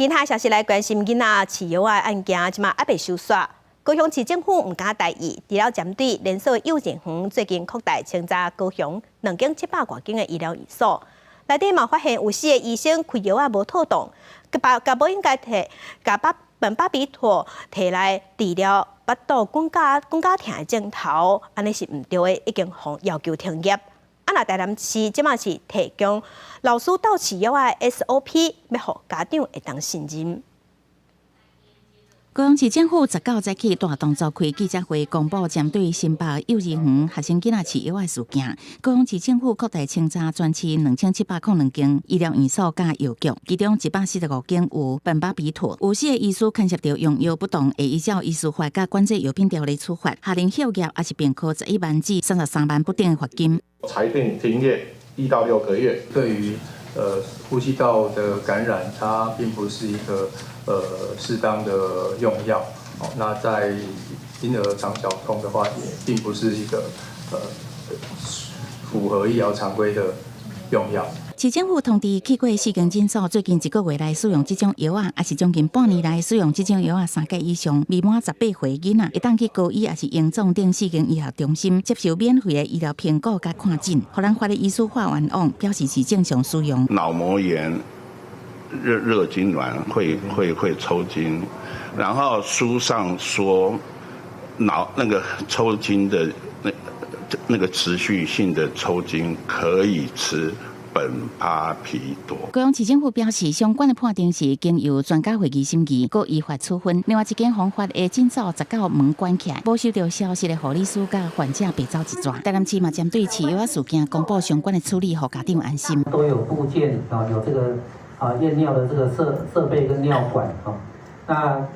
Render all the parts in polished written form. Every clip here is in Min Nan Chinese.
其他消息來關心囡仔飼藥仔案件，這馬猶未收煞。高雄市政府毋敢大意，除了針對連鎖幼稚園最近擴大清查高雄2700外間的醫療院所，內底嘛發現有四個醫生開藥仔無妥當，共無應該提共苯苯巴比妥提來治療腹肚滾絞滾絞疼的症頭，按呢是毋對的，已經予要求停業。啊，若台南市這馬是提供老師鬥飼藥仔的 SOP，欲予家長會當信任。高雄市政府19早起大動作開記者會，公布針對新北幼兒園學生囡仔飼藥仔事件。高雄市政府擴大清查全市2702間醫療院所佮藥局，其中145間有苯巴比妥，有四个醫師牽涉著用藥不當，會依照醫師法佮管制藥品條例處罰，下令歇業，抑是併科11萬至33萬不等的罰金。裁定停業1到6個月。對於呼吸道的感染，它並不是一個適當的用藥。哦，那在嬰兒腸絞痛的話，也並不是一個符合醫療常規的用藥。市政府通知去過四間診所，最近一個月內使用這種藥仔，抑是將近半年來使用這種藥仔三屆以上，未滿18歲囡仔，會當去高醫抑是榮總等四間醫學中心接受免費的醫療評估佮看診。予人發的醫師發冤枉，表示是正常使用。腦膜炎、熱熱痙攣會抽筋，然後書上說腦那個抽筋的那個持續性的抽筋可以吃苯巴比妥。高雄市政府表示，相關的判定是經由專家會議審議，閣依法處分。另外一間方法的診所19門關起來，無收著消息的護理師佮患者白走一逝。台南市嘛針對飼藥仔事件公布相關的處理，予家長安心。都有附件啊，有這個啊驗尿的這個設備跟尿管啊。那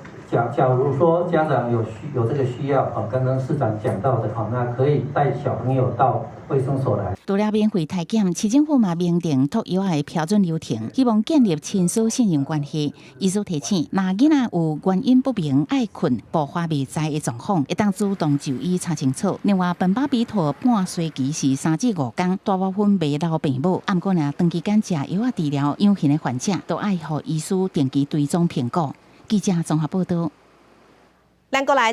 假如說家長有這個需要啊，剛剛市長講到的哈，那可以帶小朋友到衛生所來。除了免費體檢，市政府嘛明定託藥仔的標準流程，希望建立親師信任關係。醫師提醒，若囡仔有原因不明愛睏、步伐袂在的狀況，會當主動就醫查清楚。另外，苯巴比妥半衰期是3至5工，大部分袂留病母。毋過若長期間食藥仔治療養型的患者，都愛予醫師定期追蹤評估。記者綜合報道。咱閣來。